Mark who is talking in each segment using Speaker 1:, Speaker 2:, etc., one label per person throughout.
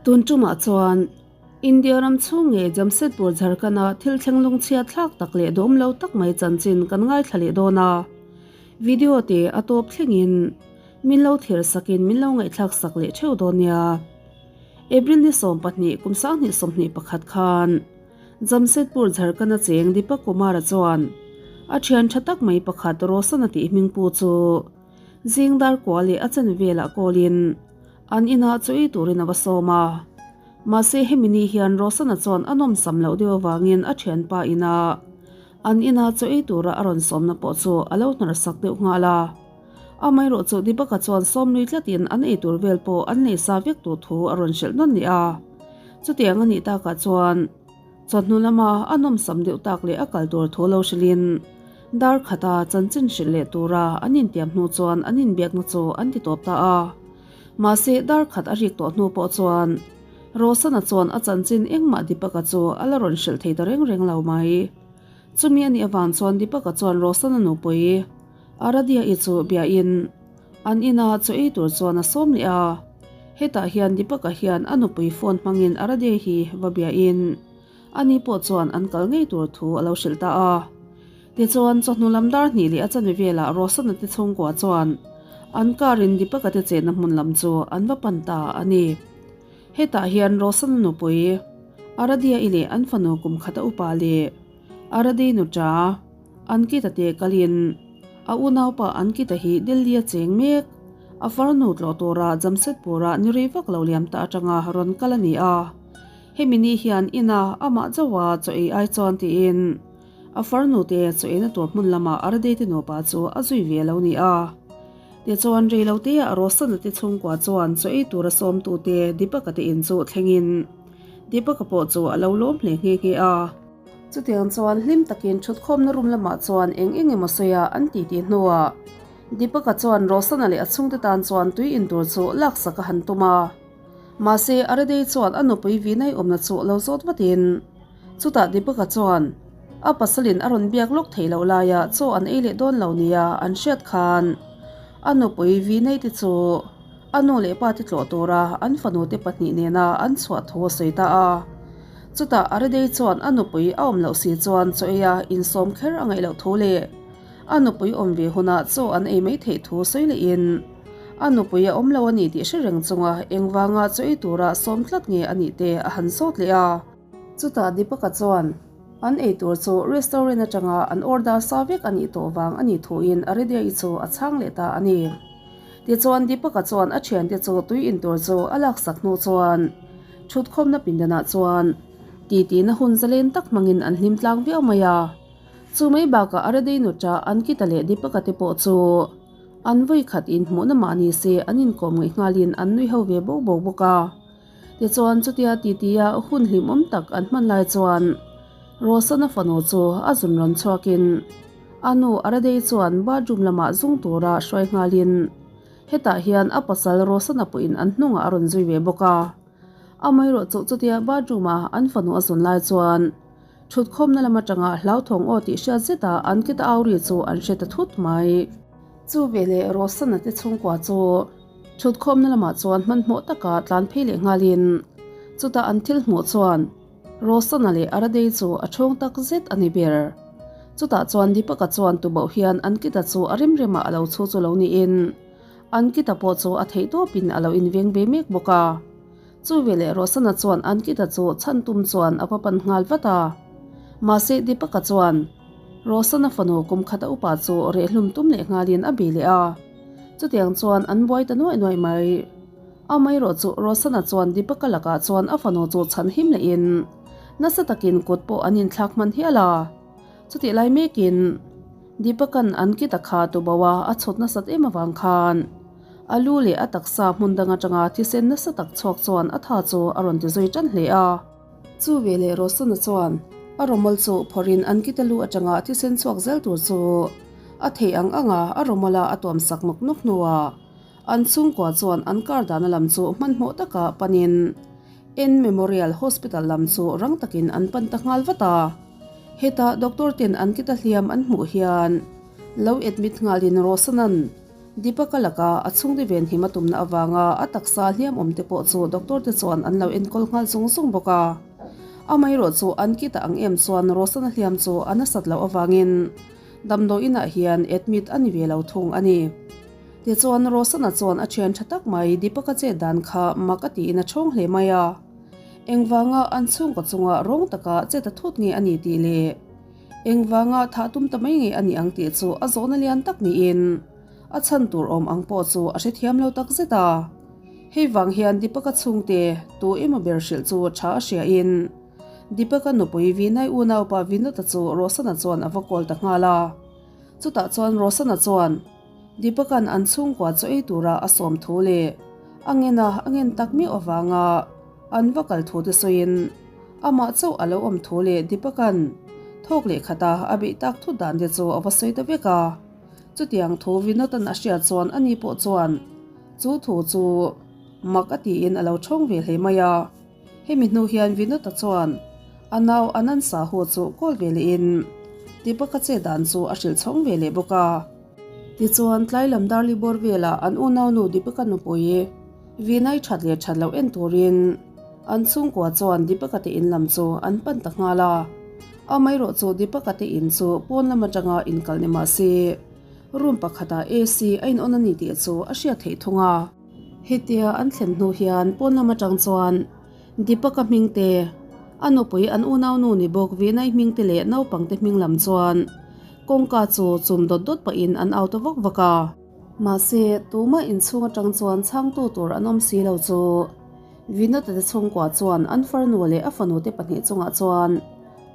Speaker 1: Tun tumah chuan India ram chhung ngei Jamshedpur Jharkhand-a thil thleng lungchhia thlak tak leh dawm lo tak mai chanchin kan ngaithla leh dawn a. Video te a tawp thlengin min lo thlir sakin min lo ngaihthlak sak leh theuh dawn nia. April ni 12 kum 2021 khan Jamshedpur Jharkhand-a cheng Deepak Kumar-a chuan a thian tha tak mai pakhat Roshan-a tih hming pu chu zing dar kua leh a chen velah kawlin an inah chu ei turin a va sawm a. Mahse hemi ni hian Roshan-a chuan a nawmsam loh deuh avangin a thianpa ina an inah chu ei tura a rawn sawmna pawh chu a lo hnarsak deuh nghal a. Amaherawh chu Deepak-a chuan sawm nui tlatin an ei tur vel pawh an nei sa vek tur thu a rawn hrilh nawn leh a. Chutiang a nih takah chuan chawhnu lama a nawmsam deuh tak leh a kal tur thu lo hrilhin dar khata chanchin hrilh leh tura an intiam hnu chuan an inbiakna chu an ti tawp ta a. Mahse dar khat a rik tawh hnu pawh chuan Rosana chuan a chanchin engmah Deepak-a chu a la rawn hrilh thei ta reng reng lo mai. Chumi a nih avang chuan Deepak-a chuan Rosana nupui Aradia-i chu biain an ina chaw ei tur chuan a sawm leh a. Hetah hian Deepak-a hian a nupui phone hmangin Aradia hi va biain ani pawh chuan an kal ngei tur thu a lo hrilh ta a. Tichuan, chawhnu lam dar hnih leh a chanve velah Rosana te chhungkua chuan an car in Deepak-a te chenna hmun lam chu an va pan ta a ni. Hetah hian Rosana nupui Aradia-i leh an fanu kum khata upa leh Aradi nuṭa Ankita te kalin a unaupa Ankita hi Delhi-a cheng mek a farnu tlawh tura Jamshedpur-ah ni rei vak lo liam ta atanga rawn kal a ni a. Hemi ni hian ina amah chauha chaw ei ai chuan tiin a farnu te chaw eina tur hmun lamah Aradi te nupa chu a zui ve lo ni a. Tichuan rei lo teah Rosana te chhungkua chuan chaw ei tura sawmtute Deepaka te in chu thlengin Deepaka pawh chu a lo lawm hle nghe nghe a. Chutiang chuan hlim takin thutkhawmna room lamah chuan eng eng emaw sawi a an titi hnuah Deepaka chuan Rosana leh a chhungte tan chuan tui in tur chu laksak a han tum a. Mahse Aradei chuan a nupui Vinay awmna chu lo zawt vatin chutah Deepaka chuan a pasalin a rawn biak lawk theih loh laia chaw an ei leh dawn lo nia an hriat khan a nupui Vinay te chu A nu leh pa te tlawh tura an fanu te pahnih nena an chhuah thu a sawi ta a. Chutah Aridei chuan a nupui a awm loh si chuan chaw ei a insawm kher a ngaih loh thu leh a nupui awm ve hunah chaw an ei mai theih thu sawi lehin a nupui a awm lo a ni tih hre reng chunga engvanga chaw ei tura sawm tlat nge a nih te a han zawt leh a. Chutah Deepaka chuan an ei tur chu restaurant atanga an order sa vek a nih tawh vang a nih thuin Aridei chu a chhang leh ta a ni. Tichuan Deepaka chuan a thiante chu tui in tur chu a laksak hnu chuan thutkhawmna pindanah chuan titina hun zalen tak hmangin an hlim tlang viau mai a. Chu mai bakah Aradei nuṭa Ankita leh Deepaka te pawh chu an vawi khat inhmuhna mah ni se an inkawm ngaih nghalin an nui ho ve bo bo bawk a. Tichuan chutia titia hun hlimawm tak an hman lai chuan Rosana fanu chu a zun rawn chhuakin a nu Aradei chuan bathroom lamah zung tura hruai nghalin hetah hian a pasal Rosana pawhin an hnungah a rawn zui ve bawk a. Amaherawh chu chutia bathroom a an fanu a zun lai chuan thutkhawmna lam atanga hlauthawng aw tih hriat zeta an kita au ri chu an hre ta thut mai. Chu veleh Rosana te chhungkua chu Thutkhawmna lamah chuan hmanhmawh taka tlan phei leh nghalin chutah an thil hmuh chuan Rosana leh Aradei chu a chhawng tak zet a ni ber. Chutah chuan Deepaka chuan tubauh hian Ankita chu a rem remah a lo chhu chu lo niin Ankita pawh chu a theih tawpin a lo inveng ve mek bawk a. Chu veleh Rosana chuan Ankita chu chhan tum chuan a va pan nghal vat a. Mahse Deepaka chuan Rosana fanu kum khata upa chu rehhlum tum leh nghalin a bih leh a. Chutiang chuan an buai ta nuaih nuaih mai. Amaherawh chu Rosana chuan Deepaka lakah chuan a fanu chu chhan him lehin nasa takin kut pawh an inthlak hman hial a. Chutih lai mekin Deepakan an kita kha tuboa a chhut nasat em avang khan a lu leh a taksa hmun dang atanga thisen nasa tak chhuak chuan a tha chu a rawn ti zui tan hle a. Chu veleh Rosana chuan a rawmawl chu phawrhin an kita lu atanga thisen chhuak zel tur chu a theih ang anga a rawmawla a tuam sak nawk nawk hnuah an chhungkua chuan an kar dahna lam chu hmanhmawh taka panin N Memorial Hospital lam chu rang takin an pan ta nghal vat a. Heta doctor ten an kita hliam an hmuh hian lo admit nghalin Rosanan. Deepak-a laka a chhungte venhim a tumna avanga a taksa hliam awm te pawh chu doctor te chuan an lo enkawl nghal zung zung bawk a. Amaherawh chu an kit-a ang em chuan Rosana hliam chu a nasat loh avangin damdawiinah hian admit a ni ve lo thung a ni. Tichuan Rosana chuan a thian tha tak mai Deepak-a chet dan kha mak a tiin a chhawng hle mai a. Engvanga an chhungkaw chunga rawng taka chet a thut nge a ni tih leh Engvanga thah tum ta mai nge a nih ang tih chu a zawhna lian tak niin a chhan tur awm ang pawh chu a hrethiam lo tak zet a. Hei vang hian Deepaka chhungte tu emaw ber hrilh chu tha a hriain Deepaka nupui Vinay unaupa Vinod-a chu Rosana chuan a va kawl ta nghal a. Chutah chuan Rosana chuan Deepaka'n an chhungkua chu ei tura a sawm thu leh a ngena a ngen tak miau avanga An va kal thu te sawiin amah chauh a lo awm thu leh Deepak-a'n thawk leh khata a beih tak thut dan te chu a va sawi ta vek a. Chutiang thu Vinod-a'n a hriat chuan ani pawh chuan chu thu chu mak a tiin a lo thawng ve hle mai a. Hemi hnu hian Vinod-a chuan a nau Anand Sahu chu kawl ve lehin Deepak-a che dan chu a hrilh chhawng ve leh bawk a. Tichuan, tlai lam Darli bawr velah an unaunu Deepika nupui Vinay that leh that loh en turin an chhungkua chuan Deepika te in lam chu an pan ta nghal a. Amaherawh chu Deepika te in chu pawn lam atanga inkalh ni mah se, room pakhatah AC a in on a ni tih chu a hriat theih thung a. Hetia an thlen hnu hian pawn lam atang chuan Deepaka hming te, a nupui an unaunu ni bawk Vinay hming te leh naupang te hming lam chuan kawngka chu chum dawt dawt pahin an au ta vak vak a. Mahse, tumah inchhung atang chuan chhangtu tur an awm si lo chu Vinod-a te chhungkua chuan an farnu leh a fanu te pahnih chungah chuan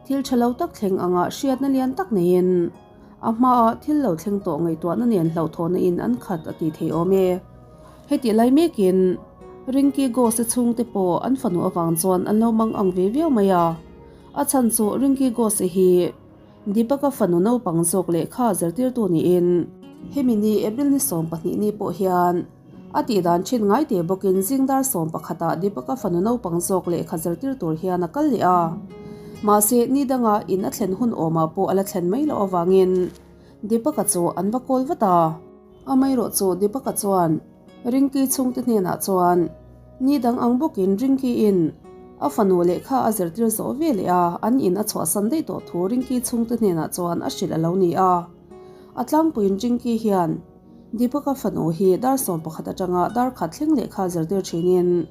Speaker 1: thil tha lo tak thleng anga hriatna lian tak neiin a hmaah thil lo thleng tawh ngaihtuahna nen hlauhthawhna in an khat a ti thei awm e. Hetih lai mekin Rinky Ghost-a chhungte pawh an fanu avang chuan an lo mang ang ve viau mai a. A chhan chu Rinky Ghost-a hi Deepak-a fanu naupang zawk lehkha zirtirtu niin hemi ni April ni 12 ni pawh hian a tihdan thin ngai te bawkin zing dar sawm pakhatah Deepak-a fanu naupang zawk lehkha zirtir tur hian a kal leh a. Mahse, ni danga in a thlen hun awmah pawh a la thlen mai loh avangin Deepak-a chu an va kawl vat a. Amaherawh chu Deepak-a chuan Rinky chhungte hnenah chuan ni dang ang bawkin Rinky-in a fanu lehkha a zirtir zawh ve leh a, an in a chhuahsan daih tawh thu Rinky chhungte hnenah chuan a hrilh a lo ni a. A tlangpuiin Rinky hian Deepak-a fanu hi dar 11 atanga dar khat thleng lehkha zirtir thinin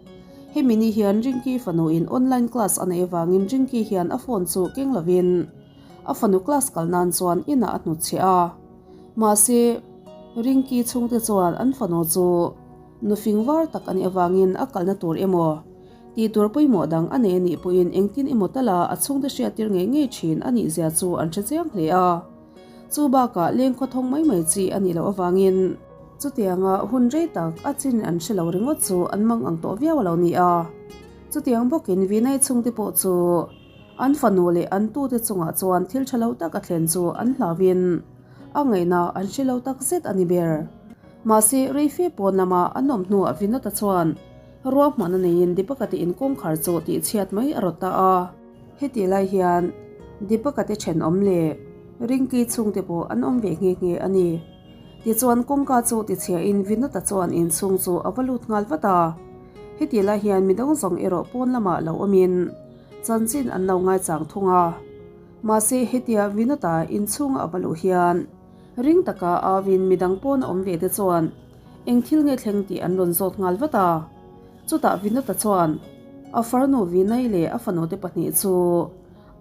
Speaker 1: hemi ni hian Rinky fanuin online class a neih avangin Rinky hian a phone chu keng lovin a fanu class kal nan chuan inah a hnutchhiah a. Mahse, Rinky chhungte chuan an fanu chu nufing var tak a nih avangin a kalna tur emaw tih tur pawimawh dang a nei a nih pawhin engtin emaw tala a chhungte hriattir ngei ngei thin a nih zia chu an hre chiang hle a. Chu bakah leng khawthawng mai mai chi a nih loh avangin chutianga hun rei tak a chin an hre lo ringawt chu an mang ang tawh viau a lo ni a. Chutiang bawkin Vinay chhungte pawh chu An fanu leh an tute chungah chuan thil tha lo tak a thlen chu an hlauhin a ngaihna an hre lo tak zet a ni ber. Mahse, reife pawn lama an awm hnuah Vinod-a chuan ruahmanna neiin Deepaka te inkawngkhar chu tihchhiat mai a rawt ta a. Heti lai hian Deepaka te thenawm leh Rinky chhungte pawh an awm ve nghe nghe a ni. Tichuan kawngka chu tichhiahin Vinod-a chuan inchhung chu a va lut nghal vat a. Heti lai hian midang zawng erawh pawn lamah lo awmin Chanchin an lo ngaichang thung a. Mahse hetia Vinod-a inchhunga a va luh hian ring taka auin midang pawn a awm ve te chuan eng thil nge thleng tih an rawn zawt nghal vat a. Chutah Vinod-a chuan a farnu Vinay leh a fanu te pahnih chu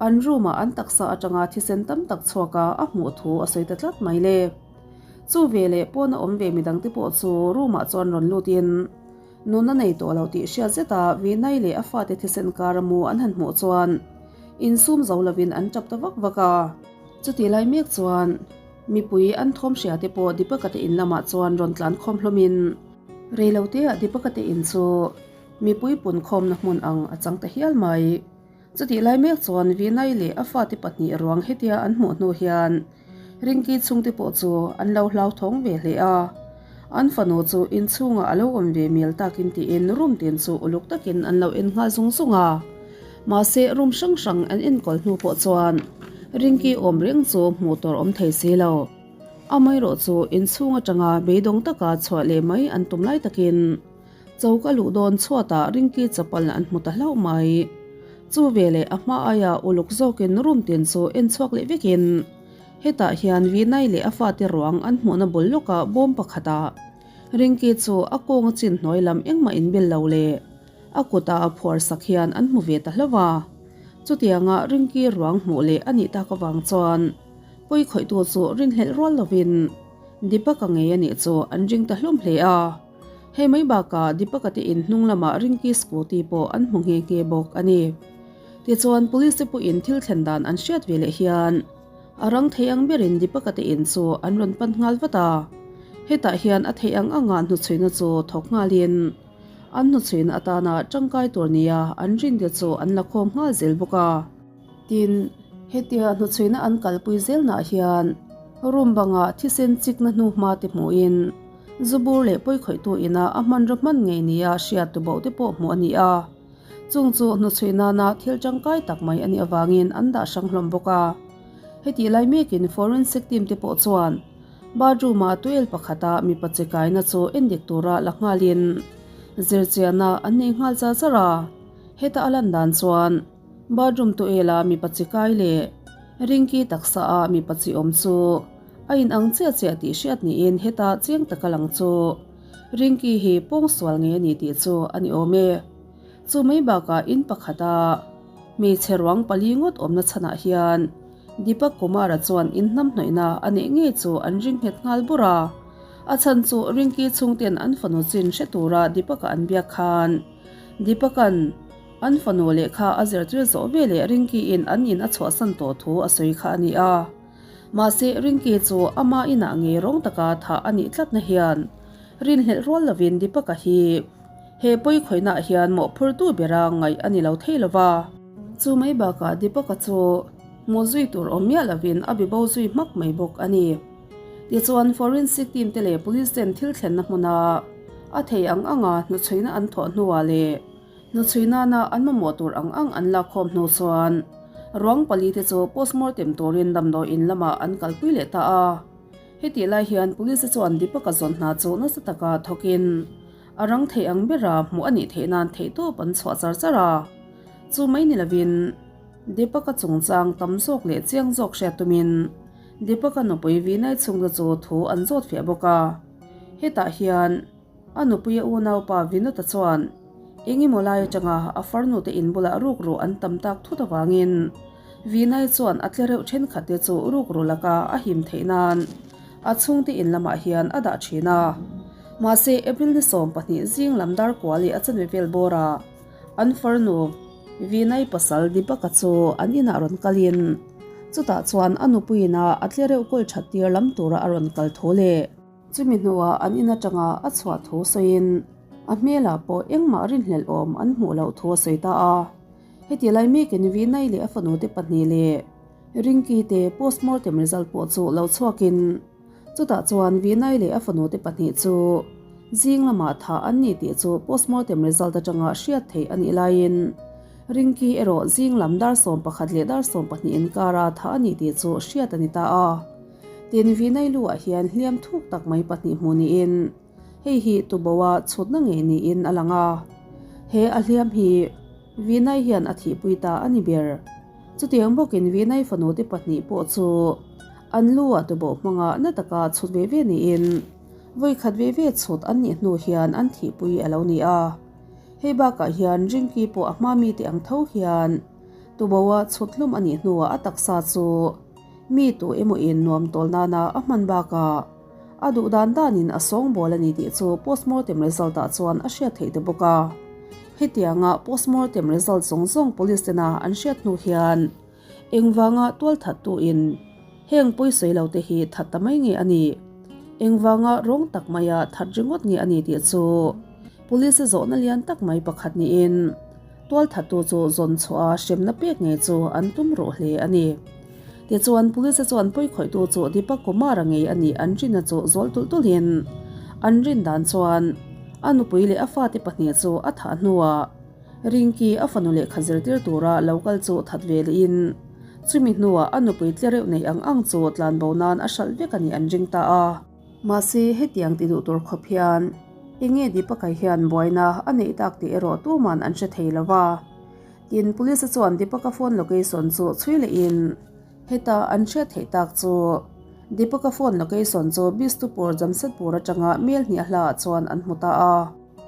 Speaker 1: an room-ah an taksa atanga thisen tam tak chhuaka a hmuh thu a sawi ta tlat mai le. Chu veleh pawn a awm ve midang te pawh chu room-ah chuan rawn lutin Nun a nei tawh lo tih hriat zeta Vinay leh a fate thisen kar a mu an han hmuh chuan insum zo lovin an tap ta vak vak a. Chutih lai mek chuan mipui an thawm hria te pawh Deepaka te in lamah chuan rawn tlan khawm hlawmin reiloteah Deepaka te in chu mipui pun khawmna hmun ang a chang ta hial mai. Chutih lai mek chuan Vinay leh a fate pahnih ruang hetia an hmuh hnu hian Rinky chhungte pawh chu an lo hlauthawng ve hle a. An fanu chu inchhungah a lo awm ve mial takin tiin room tin chu uluk takin an lo en nghal zung zung a. Mahse room hrang hrang an enkawl hnu pawh chuan Rinky awm reng chu hmuh tur awm thei si lo. Amaherawhchu inchhung atanga beidawng taka chhuah leh mai an tum lai takin choka luh dawn chhuatah Rinki chapal an hmu ta hlauh mai. Chu veleh a hma aia uluk zawkin room tin chu en chhuak leh vekin hetah hian Vinay leh a fate ruang an hmuhna bul lawkah bawm pakhatah Rinki chu a kawng a chin hnuai lam engmah inbel lo leh a kutah a phuar sak hian an hmu ve ta hlauh a. Chutianga Rinki ruang hmuh leh a nih tak avang chuan pawi khawihtu chu rinhlelh rual lovin Deepaka ngei a nih chu an ring ta hlawm hle a. Hei mai bakah Deepaka te in hnung lamah Rinki scooty pawh an hmu nghe nghe bawk a ni. Tichuan police te pawhin thil thlen dan an hriat ve leh hian a rang thei ang berin Deepaka te in chu an rawn pan nghal vat a. Hetah hian a theih ang anga hnuchhuina chu thawk nghalin an hnuchhuina atana tangkai tur nia an rinte chu an la khawm nghal zel bawk a. Tin, hetia hnuchhuina an kalpui zelnaah hian room bangah thisen chikna hnuhma te hmuhin zubur leh pawikhawihtu ina a hmanraw hman ngei nia hriat tuboh te pawh hmuh a ni a. Chung chu hnuchhui nana thil tangkai tak mai a nih avangin an dah hrang hlawm bawk a. Hetih lai mekin forensic team te pawh chuan bathroom-a tuel pakhata mipa che kaina chu endik tura la nghalin zirchianna an nei nghal char char a. Heta a lan dan chuan bathroom tuela mipa chi kai leh ringki taksa a mipa chi awm chu a inang chiah chiah tih hriat niin heta chiang taka lang chu Rinki hi pawngsual nge a ni tih chu a ni awm e. Chu mai bakah in pakhata hmeichhe ruang pali ngawt awmna chhanah hian Deepak Kumar-a chuan in hnamhnawihna a neih ngei chu an ring nghet nghal bur a. A chhan chu Rinki chhungten an fanu chin hre tura Deepak-a an biak khan Deepak-a'n an fanu lehkha a zirtir zawh veleh Rinki-in an in a chhuahsan tawh thu a sawi kha a ni a. Mahse, Rinki chu ama inah ngei rawng taka thah a nih tlatna hian rinhlelh rual lovin Deepaka hi he pawi khawihnaah hian mawhphurtu bera ngaih a ni lo thei lo va. Chu mai bakah Deepaka chu hmuh zui tur awm miah lovin a bibo zui hmak mai bawk a ni. Tichuan, forensic team te leh police ten thil thlenna hmuna a thei ang anga hnuchhuina an thawh hnuah leh Hnuchhui nana an mamawh tur ang ang an lakkhawm hnu chuan ruang pali te chu postmortem turin damdawi in lamah an kalpui leh ta a. Hetih lai hian police te chuan Deepak-a zawn hna chu nasa taka thawkin a rang thei ang bera hmuh a nih theih nan theihtawp an chhuah char char a. Chu mai ni lovin Deepak-a chungchang tam zawk leh chiang zawk hriat tumin Deepak-a nupui Vinay chhungte chu thu an zawt fiah bawk a. Hetah hian. A nupuia unaupa Vinod-a chuan eng emaw lai atanga a farnute in bulah rukru an tam tak thut avangin Vinay chuan a tle reuh thenkhatte chu rukru laka a him theih nan a chhungte in lamah hian a dah thin a. Mahse, April ni 20 zing lam dar kua leh a chanve vel bawrah an farnu Vinay pasal Deepak-a chu an inah rawn kalin chutah chuan a nupuiin-a a tle reuh kawl that tir lam tura a rawn kal thu leh Chumi hnuah an in atanga a chhuah thu sawiin a hmelah pawh engmah rinhlelh awm an hmuh loh thu a sawi ta a. Heti lai mekin Vinay leh a fanute pahnih leh Rinki te postmortem result pawh chu lo chhuakin chutah chuan Vinay leh a fanute pahnih chu zing lamah thah an ni tih chu postmortem result atanga hriat theih a nih laiin Rinki erawh zing lam dar 11 leh dar 12 inkara thah a ni tih chu hriat a ni ta a. Tin, Vinay luah hian hliam thuk tak mai pahnih hmuh niin hei hi tuboa chhutna ngei niin a lang a. He a hliam hi Vinay hian a thihpui ta a ni ber. Chutiang bawkin Vinay fanute pahnih pawh chu an luah tuboh hmanga na taka chhut ve ve niin vawi khat ve ve chhut an nih hnu hian an thihpui a lo ni a. Hei bakah hian Rinki pawh a hma mite ang tho hian tuboa chhut hlum a nih hnuah a taksa chu Mi tu emaw in nuam tawl nana a hman bakah a duh dan danin a sawngbawl a ni tih chu postmortem result ah chuan a hriat theih ta bawk a. Hetianga postmortem result zawng zawng police tena an hriat hnu hian engvanga tualthattu in heng pawisawi lo te hi that ta mai nge a nih? Engvanga rawng tak maia that ringawt nge a ni tih chu police a zawhna lian tak mai pakhat niin Tualthattu chu zawn chhuah a hremna pek ngei chu an tum ruh hle a ni. Tichuan, Police chuan pawikhawihtu chu Deepak Kumar-a ngei a nih an rinna chu zawl tulh tulhin an rin dan chuan a nupui leh a fate pahnih chu a thah hnuah Rinki a fanu lehkha zirtir tura lo kal chu that ve lehin. Chumi hnuah a nupui tlereuh nei ang ang chu tlanbo nan a hralh vek a nih an ring ta a. Mahse, hetiang ti duh tur khawp hian enge Deepaka hian buaina a neih tak tih erawh tuman an hre thei lo va. Tin, Police chuan Deepaka phone location chu chhui lehin heta an hriat theih tak chu Deepaka phone location chu Bistupur Jamshedpur atanga mel hnih a hlaah chuan an hmu ta a.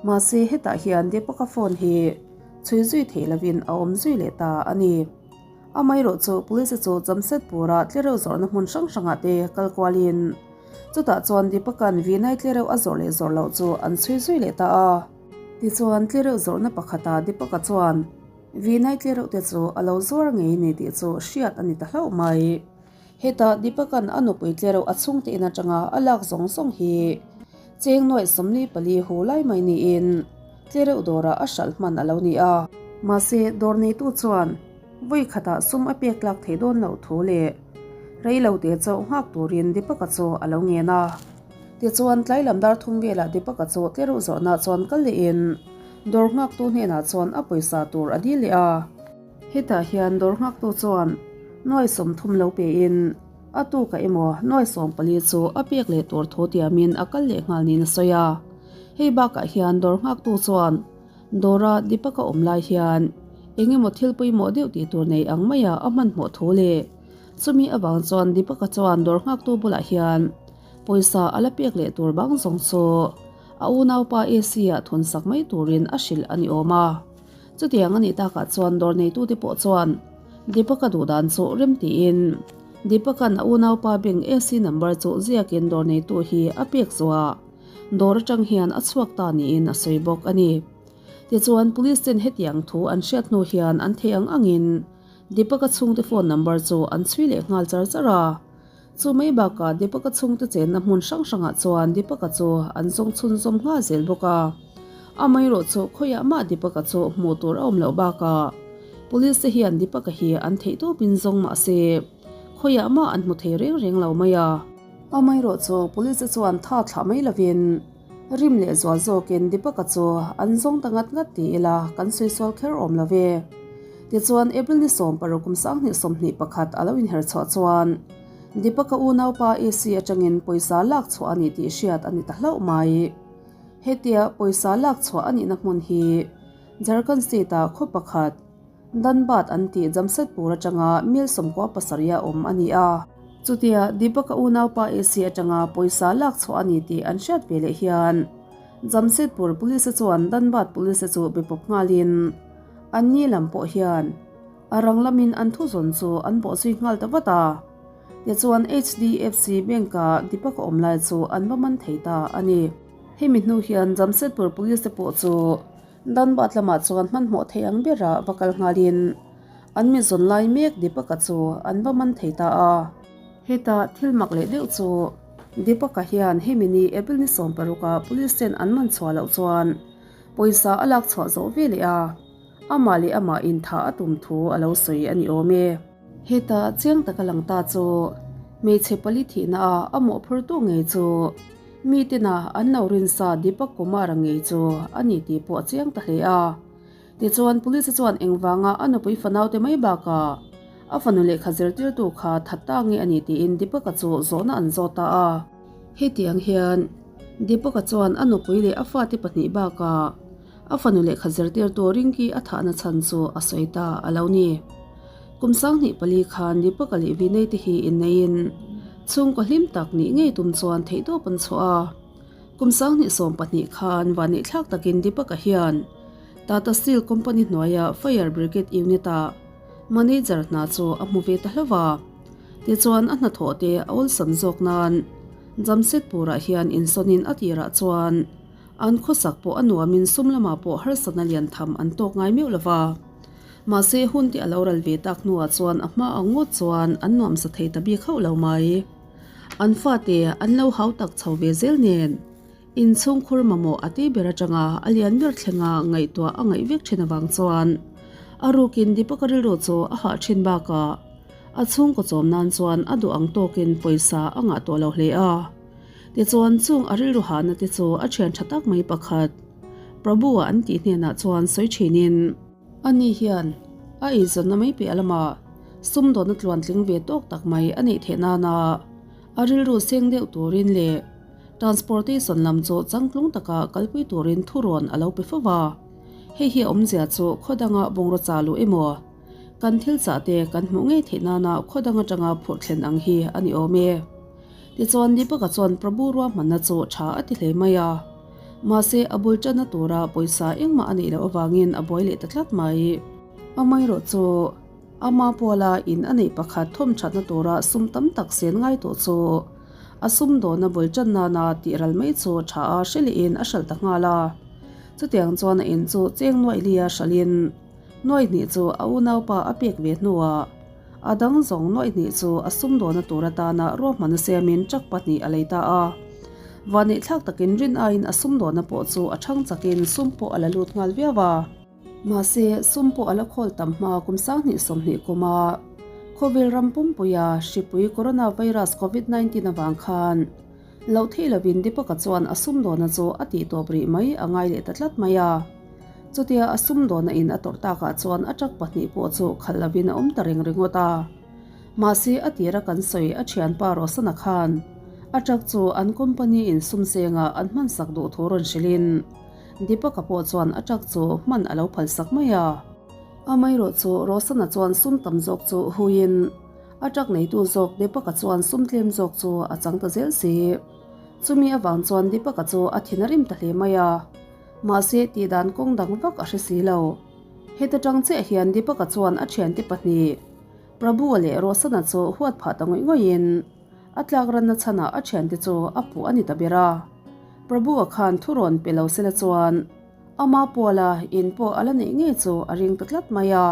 Speaker 1: Mahse, hetah hian Deepaka phone hi chhui zui theih lovin a awm zui leh ta a ni. Amaherawh chu Police chu Jamshedpur-a tlereuh zawrhna hmun hrang hrangah te kal kualin chutah chuan Deepak-a'n Vinay tlereuh a zawrh leh zawrh loh chu an chhui zui leh ta a. Tichuan tlereuh zawrhna pakhatah Deepak-a chuan Vinay tlereuh te chu a lo zuar ngei ni tih chu hriat a ni ta hlauh mai. Hetah Deepak-a'n a nupui tlereuh a chhungte in atanga a lak zawng zawng hi cheng nuaih 44 hu lai mai niin tlereuh dawrah a hralh hman a lo ni a. Mahse dawr neitu chuan Vawi khatah sum a pek tlak theih dawn loh thu leh rei lo te chauh nghak turin Deepaka chu a lo ngen a. Tichuan tlai lam dar thum velah Deepaka chu tlereuh zawrhnah chuan kal lehin dawr nghaktu hnenah chuan a pawisa tur a dil leh a. Hetah hian dawr nghaktu chuan nuai 30 lo pein a tuka emaw nuai 14 chu a pek leh tur thu tiamin a kal leh nghal niin a sawi a. Hei bakah hian dawr nghaktu chuan Dawra Deepak a awm lai hian eng emaw thil pawimawh deuh tih tur nei ang maia a hmanhmawh thu leh chumi avang chuan Deepak-a chuan dawr nghaktu bulah hian pawisa a la pek leh tur bang zawng chu a unaupa AC ah thawn sak mai turin a hrilh a ni awm a. Chutiang a nih takah chuan dawr neitute pawh chuan Deepak-a duh dan chu rem tiin Deepak-a'n a unaupa bank AC number chu ziakin dawr neitu hi a pek zuah. Dawr atang hian a chhuak ta niin a sawi bawk a ni. Tichuan, Police ten hetiang thu an hriat hnu hian an thei ang angin Deepak-a chhungte phone number chu an chhui leh nghal char char a. Chu mai bakah Deepak-a chhungte chenna hmun hrang hrangah chuan Deepak-a chu an zawng chhunzawm nghal zel bawk a. Amaherawh chu khawiah mah Deepak-a chu hmuh tur a awm loh bakah Police te hian Deepak-a hi an theih tawpin zawng mah se khawiah mah an hmu thei reng reng lo mai a. Amaherawh chu Police chuan tha thlah mai lovin rim leh zual zawkin Deepak-a chu an zawng ta ngat ngat ti ila kan sawi sual kher awm lo ve. Tichuan April ni 16 kum 2021 a lo inher chhuah chuan Deepak-a unaupa AC atangin pawisa lak chhuah a ni tih hriat a ni ta hlauh mai. Hetia pawisa lak chhuah a nihna hmun hi Jharkhand State-ah khaw pakhat, Dhanbad an tih Jamshedpur atanga mil 97 a awm a ni a. Chutia Deepak-a unaupa AC atanga pawisa lak chhuah a ni tih an hriat ve leh hian Jamshedpur Police chuan Dhanbad Police chu be pawp nghalin an ni lam pawh hian a rang lamin an thu zawn chu an bawh zui nghal ta vat a. Tichuan HDFC Bank-a Deepak-a awm lai chu an va man thei ta a ni. Hemi hnu hian Jamshedpur Police te pawh chu Dhanbad lamah chuan hmanhmawh thei ang bera va kal nghalin an mi zawn lai mek Deepak-a chu an va man thei ta a. Heta thil mak leh deuh chu Deepak-a hian hemi ni April ni 16 ah police ten an man chhuah loh chuan pawisa a lak chhuah zawh ve leh a, amah leh amah intha a tum thu a lo sawi a ni awm e. Heta chiang taka lang ta chu hmeichhe pali thihna a a mawhphurtu ngei chu mi tena an lo rinsa Deepak Kumar-a ngei chu a ni tih pawh a chiang ta hle a. Tichuan Police chuan engvanga a nupui fanaute mai bakah a fanu lehkha zirtirtu kha that ta nge a ni tiin Deepak-a chu zawhna an zawt ta a. Hetiang hian Deepak-a chuan a nupui leh a fate pahnih bakah A fanu lehkha zirtirtu Rinki a thahna chhan chu a sawi ta a lo ni. Kum 2004 khan Deepak-a leh Vinay te hi inneiin chhungkaw hlim tak nih ngei tum chuan theihtawp an chhuah a. Kum 2012 khan vanneihthlak takin Deepak-a hian Tata Steel Company hnuaia Fire Brigade Unit-ah manager hna chu a hmu ve ta hlauh a. Tichuan a hnathawh te a awlsam zawk nan Jamshedpur-ah hian insawnin a tirah chuan An khawsak pawh a nuamin sum lamah pawh harsatna lian tham an tawk ngai meuh lo va. Mahse, hun te a lo ral ve tak hnuah chuan a hma ang ngawt chuan an nuamsa thei ta bik hauh lo mai. An fate an lo hau tak chho ve zel nen inchhungkhur mamawh a tei ber atanga a lian ber thlenga ngaihtuah a ngaih vek thin avang chuan a rukin Deepak-a rilru chu a hah thin bakah a chhungkaw chawm nan chuan a duh ang tawkin pawisa a ngah tawh lo hle a. Tichuan chung a rilru hahna te chu a thian tha tak mai pakhat Prabhu-a an tih hnenah chuan sawi thinin, ani hian a eizawnna mai piah lamah Sumdawnna tluantling ve tawk tak mai a neih theih nana a rilru seng deuh turin leh transportation lam chu changtlung taka kalpui turin thurawn a lo pe fo va. Hei hi a awmzia chu khaw danga bungraw cha luh emaw, kan thil chah te kan hmuh ngei theih nana khaw dang atanga phurh thlen ang hi a ni awm e. Tichuan Deepaka chuan Prabhu ruahmanna chu tha a ti hle mai a. Mahse a bul tanna tura pawisa engmah a neih loh avangin a buai leh ta tlat mai. Amaherawh chu ama puala in a neih pakhat thawm thatna tura sum tam tak sen ngai tawh chu a sum dawna bul tan nana tih ral mai chu tha a hre lehin a hralh ta nghal a. Chutiang chuan a in chu cheng nuaih lia hralhin nuaih hnih chu a unaupa a pek ve hnuah a dang zawng nuaih hnih chu a sum dawna tur atana ruahmanna siamin truck pahnih a lei ta a. Vaneihthlak takin rin aiin a sum dawna pawh chu a thang chakin sum pawh a la lut nghal viau a. Mahse, sum pawh a la khawl tam hma kum 20 20 kuma khawvel ram pumpuia hripui coronavirus covid 19 avang khan loh theih lovin Deepaka chuan a sumdawna chu a tih tawp rih mai a ngai leh ta tlat mai a. Chutia a sumdawna in a tawrh takah chuan a truck pahnih pawh chu khalh lovin a awm ta reng ringawt a. Mahse, a tira kan sawi a thianpa Rosana khan a truck chu an company in sum sengah an hmansak duh thu rawn hrilhin, Deepaka pawh chuan a truck chu hman a lo phal sak mai a. Amaherawh chu Rosana chuan sum tam zawk chu huiin a truck neitu zawk Deepaka chuan sum tlem zawk chu a chang ta zel si. Chumi avang chuan Deepaka chu a thin a rim ta hle mai a. Mahse tihdan kawng dang vak a hre si lo. Heta tang chiah hian Deepaka chuan a thiante pahnih Prabhu-a leh Rosana chu huat phah ta ngawih ngawihin A tlak ranna chhanah a thiante chu a puh a ni ta ber a. Prabhu-a khan thu rawn pe lo sela chuan ama puala in pawh a la neih ngei chu a ring ta tlat mai a.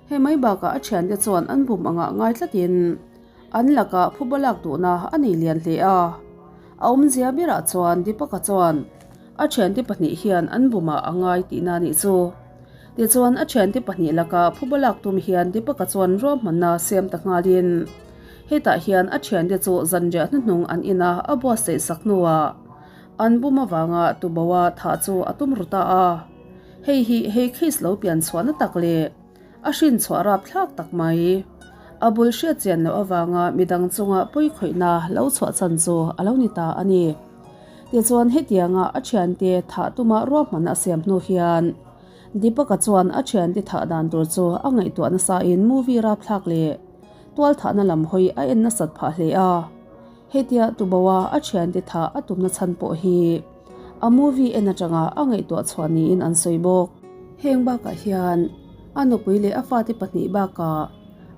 Speaker 1: Hei mai bakah a thiante chuan an bum angah ngai tlatin an lakah phuba lak duhna a nei lian hle a. A awmzia berah chuan Deepaka chuan a thiante pahnih hian an bumah a ngai tihna a nih chu. Tichuan a thiante pahnih lakah phuba lak tum hian Deepaka chuan ruahmanna siam ta nghalin hetah hian a thiante chu zanriah hnuhnung an ina a buatsaih sak hnuah an bum avanga tuboa thah chu a tum ru ta a. Hei hi hei case lo pian chhuahna tak leh a hrin chhuah rap thlak tak mai. A bul hriat chian loh avanga midang chunga pawi khawihna lo chhuah chan chu a lo ni ta a ni. Tichuan hetianga a thiante thah tuma ruahmanna a siam hnu hian Deepaka chuan a thiante thah dan tur chu a ngaihtuah nasain movie rapthlak leh tual thahna lam hawi a en nasat phah hle a. Hetia Tuboa a thiante thah a tumna chhan pawh hi a movie en atanga a ngaihtuah chhuah niin an sawi bawk. Heng bakah hian a nupui leh a fate pahnih bakah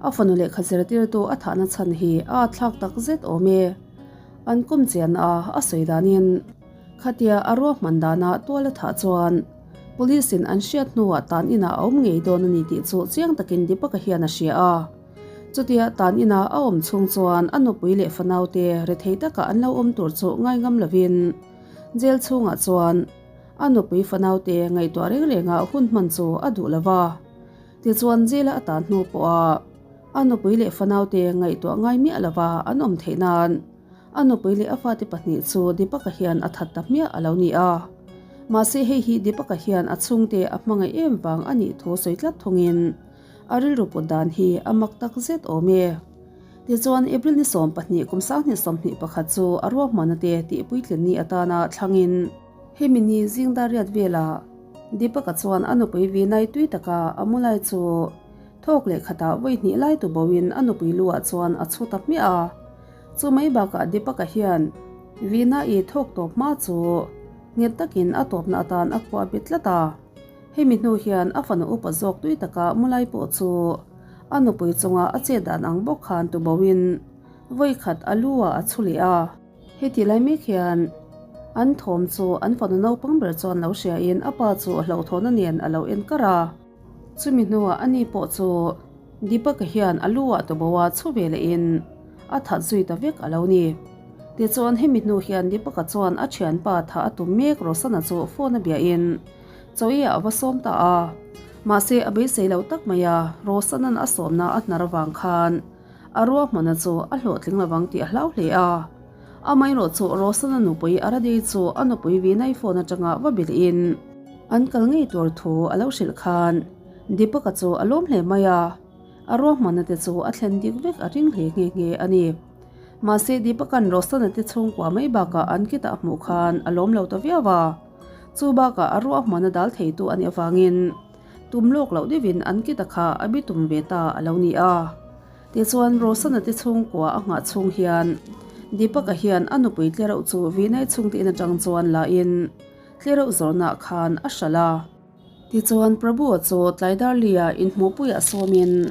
Speaker 1: a fanu lehkha zirtirtu a thahna chhan hi a atthlak tak zet awm e. An kawm chian a, a sawi danin khatia a ruahman dana tual a thah chuan Police in an hriat hnuah tan inah a awm ngei dawn a ni tih chu chiang takin Deepaka hian a hria a. Chutia tan ina a awm chhung chuan a nupui leh fanaute rethei taka an lo awm tur chu ngaingam lovin jail chhungah chuan a nupui fanaute ngaihtuah reng renga hun hman chu a duh lo va. Tichuan jail a tan hnu pawha a nupui leh fanaute ngaihtuah ngai miah lova an awm theih nan a nupui leh a fate pahnih chu Deepaka hian a that ta hmiah a lo ni a. Mahse hei hi Deepaka hian a chhungte a hmangaih em vang a nih thu sawi tlat thungin A rilru put dan hi a mak tak zet awm e. Tichuan April ni 12 kum 2021 chu a ruahmanna te tih puitlin ni atana thlangin hemi ni zing dar riat velah Deepaka chuan a nupui Vinay tui taka a mu lai chu thawk leh khatah vawi hnih lai tu boin a nupui lu ah chuan a chhu ta hmiah a. Chu mai bakah Deepaka hian Vinay-i thawk tawp hma chu nghet takin a tawpna atan a kuah bet tlat a. Hemi hnu hian a fanu upa zawk tui taka Mulai pawh chu a nupui chunga a chet dan ang bawk khan tuboin vawi khat a lu ah a chhu leh a. Heti lai mek hian an thawm chu an fanu naupang ber chuan lo hriain a pa chu hlauhthawhna nen a lo en kar a. Chumi hnuah ani pawh chu Deepaka hian a lu ah tuboa chhu ve lehin a that zui ta vek a lo ni. Tichuan hemi hnu hian Deepaka chuan a thianpa thah a tum mek Rosana chu phone a biahin Chawi ah a va sawm ta a, mahse a beisei lo tak mai a, Rosanan a sawmna a hnar avang khan a ruahmanna chu a hlawhtling lovang tih a hlau hle a. Amaherawh chu Rosana nupui Aradei chu a nupui Vinay phone atanga va bilhin an kal ngei tur thu a lo hrilh khan Deepaka chu a lawm hle mai a. A ruahmanna te chu a thlen dik vek a ring hle nghe nghe a ni. Mahse Deepak-a'n Rosana te chhungkua mai bakah an kitah a hmuh khan a lawm lo ta viau a. Chu bakah a ruahmanna dal theitu a nih avangin tum lawk loh deuhin an kita kha a bi tum ve ta a lo ni a. Tichuan Rosana te chhungkua a nghah chhung hian Deepak-a hian a nupui tlereuh chu Vinay chhungte in atang chuan la in tlereuh zawrhnaah khan a hralh a. Tichuan, Prabhu-a chu Tlaidarli-a inhmuhpuiah sawmin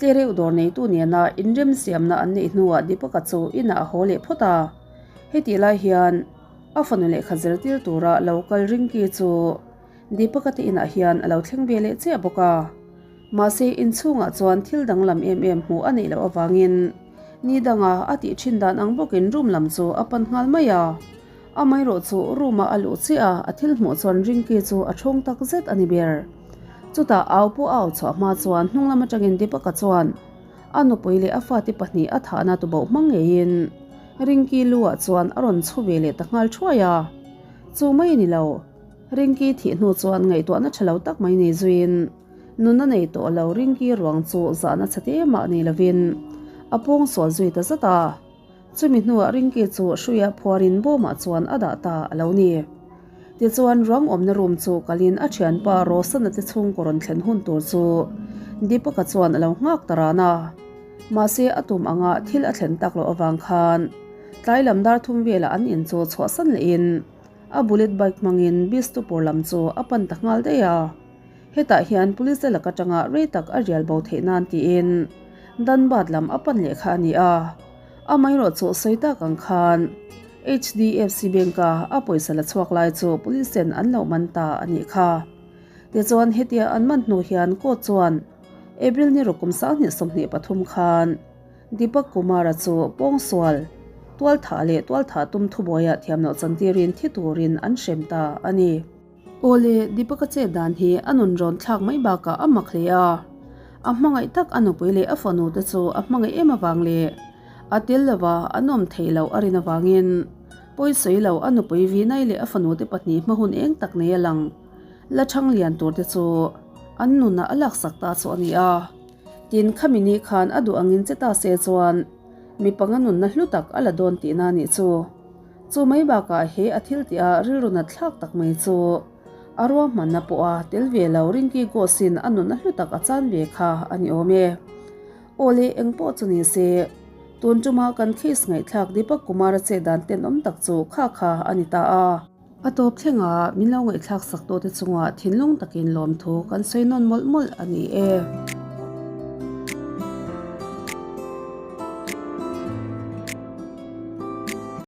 Speaker 1: tlereuh dawr neitu nena inremsiamna an neih hnuah Deepak-a chu inah a haw leh phawt a. Hetih lai hian a fanu lehkha zirtir tura lo kal Rinki chu Deepak-a te inah hian a lo thleng ve leh chiah bawk a. Mahse, inchhungah chuan thil danglam em em hmuh a neih loh avangin ni danga a tih thin dan ang bawkin room lam chu a pan nghal mai a. Amaherawh chu room-a a luh chiah a, a thil hmuh chuan Rinky chu a thawng tak zet a ni ber. Chutah au pawh a au chhuah hma chuan hnung lam atangin Deepak-a chuan a nupui leh a fate pahnih a thahna tuboh hmang ngeiin Rinky lu-ah chuan a rawn chhu ve leh ta nghal thuai a. Chu mai a ni lo, Rinky thih hnu chuan ngaihtuahna tha lo tak mai nei zuiin nunna nei tawh lo Rinky ruang chu zahna chhe te mah nei lovin a pawngsual zui ta zat a. Chumi hnuah Rinky chu hruia phuarin bawmah chuan a dah ta a lo ni. Tichuan ruang awmna room chu kalin a thianpa Rosana te chhungkaw rawn thlen hun tur chu Deepak-a chuan a lo nghak ta ran a. Mahse a tum anga thil a thlen tak loh avang khan tlai lam dar thum velah an in chu chhuahsan lehin a bullet bike hmangin Bistupur lam chu a pan ta nghal daih a. Hetah hian police te lak atanga rei tak a rial bo theih nan tiin Dhanbad lam a pan leh kha a ni a. Amaherawh chu sawi tak ang khan HDFC Bank a a pawisa la chhuak lai chu police ten an lo man ta a nih kha. Tichuan hetia an man hnu hian court chuan April ni ruk kum 2023 khan Deepak Kumar-a chu pawngsual, tualthah leh tualthah tum thubuaia thiamloh chantirin thi turin an hrem ta a ni. Awle, Deepak-a chet dan hi a nun rawn thlak mai bakah a mak hle a. A hmangaih tak a nupui leh a fanu te chu a hmangaih em avang leh a tel lova an awm theih loh a rin avangin pawisawi lo a nupui Vinay leh a fanu te pahnih hma hun eng tak nei a lang la chhang lian tur te chu an nunah a laksak ta chu a ni a. Tin, khami ni khan a duh angin che ta se chuan mi panga nunna hlu tak a la dawn tihna a nih chu. Chu mai bakah he a thil tih a rilru nat thlak tak mai chu a ruahmanna pawh a tel ve lo Rinky Ghosh-in a nunna hlu tak a chan ve kha a ni awm e. Aw le eng pawh chu ni se, tun tuma kan case ngaihthlak Deepak Kumar-a chet dan tenawm tak chu kha kha a ni ta a. A tawp thlengah min lo ngaihthlak sak tawhte chungah thinlung takin lawmthu kan sawi nawn mawlh mawlh a ni e.